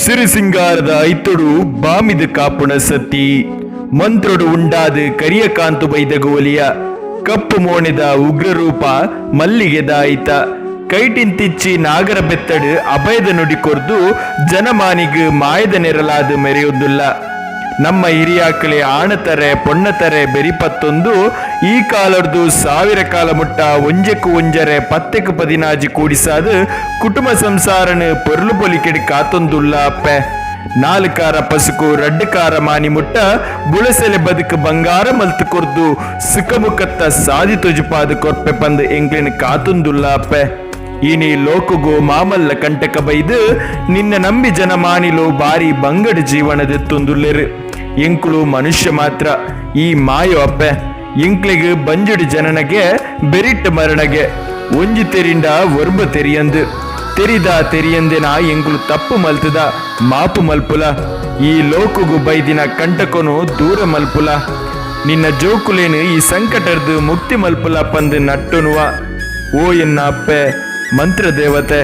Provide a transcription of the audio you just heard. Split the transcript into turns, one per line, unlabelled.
ಸಿರಿಸಿಂಗಾರದ ಐತೊಡು ಬಾಮಿದ ಕಾಪುಣ ಸತಿ ಮಂತ್ರೊಡು ಉಂಡಾದ ಕರಿಯ ಕಾಂತು ಬೈದಗು ಒಲಿಯ ಕಪ್ಪು ಮೋಣೆದ ಉಗ್ರರೂಪ ಮಲ್ಲಿಗೆದ ಐತ ಕೈಟಿಂತಿಚ್ಚಿ ನಾಗರ ಬೆತ್ತಡು ಅಭಯದ ನುಡಿ ಕೊರ್ದು ಜನಮಾನಿಗ್ ಮಾಯದ ನೆರಲಾದ ಮೆರೆಯೊಂದುಲ್ಲ. ನಮ್ಮ ಹಿರಿಯಾಕಲೆ ಆಣತರೆ ಪೊಣ್ಣತರೆ ಬೆರಿಪತ್ತೊಂದು ಈ ಕಾಲರ್ದು ಸಾವಿರ ಕಾಲ ಮುಟ್ಟ ಒಂಜೆಕ್ಕು ಒಂಜರೆ ಪತ್ತೆಕ್ ಪದಿನಾಜಿ ಕೂಡಿಸಾದ್ ಕುಟುಂಬ ಸಂಸಾರನು ಪೊರ್ಲು ಪೊಲಿಕೆಡ್ ಕಾತೊಂದುಲ್ಲ ಅಪ್ಪೆ. ನಾಲ್ ಕಾರ ಪಸುಕು ರಡ್ಡ್ ಕಾರ ಮಾನಿ ಮುಟ್ಟ ಬುಳಸೆಲೆ ಬದುಕು ಬಂಗಾರ ಮಲ್ತ್ ಕೊರ್ದು ಸುಖಮುಖತ್ತ ಸಾದಿ ತೊಜುಪಾದ್ ಕೊರ್ಪೆ ಪಂದ್ ಎಂಕ್ಲೆನ್ ಕಾತೊಂದುಲ್ಲ ಅಪ್ಪೆ. ಇನಿ ಲೋಕಗು ಮಾಮಲ್ಲ ಕಂಟಕ ಬೈದ್ ನಿನ್ನ ನಂಬಿ ಜನಮಾನಿಲು ಬಾರಿ ಬಂಗಡ್ ಜೀವನ ದೆತ್ತೊಂದುಲ್ಲೆರ್. ಎಂಕುಲು ಮನುಷ್ಯ ಮಾತ್ರ ಈ ಮಾಯೋ ಅಪ್ಪೆ. ಎಂಕ್ಲೆಗ್ ಬಂಜುಡು ಜನನಗೆ ಬೆರಿಟ್ ಮರಣಗೆ ಒಂಜಿ ತೆರಿಂಡ ಒರ್ಂಬ ತೆರಿಯಂದ್ ತೆರಿದ ತೆರಿಯಂದೆನ ಎಂಕುಲು ತಪ್ಪು ಮಲ್ತುದ ಮಾಪು ಮಲ್ಪುಲ. ಈ ಲೋಕುಗು ಬೈದಿನ ಕಂಟಕೊನು ದೂರ ಮಲ್ಪುಲ. ನಿನ್ನ ಜೋಕುಲೆನ್ ಈ ಸಂಕಟರ್ದ್ ಮುಕ್ತಿ ಮಲ್ಪುಲ ಪಂದ್ ನಟ್ಟೊನುವ. ಓ ಎನ್ನ ಅಪ್ಪೆ ಮಂತ್ರದೇವತೆ.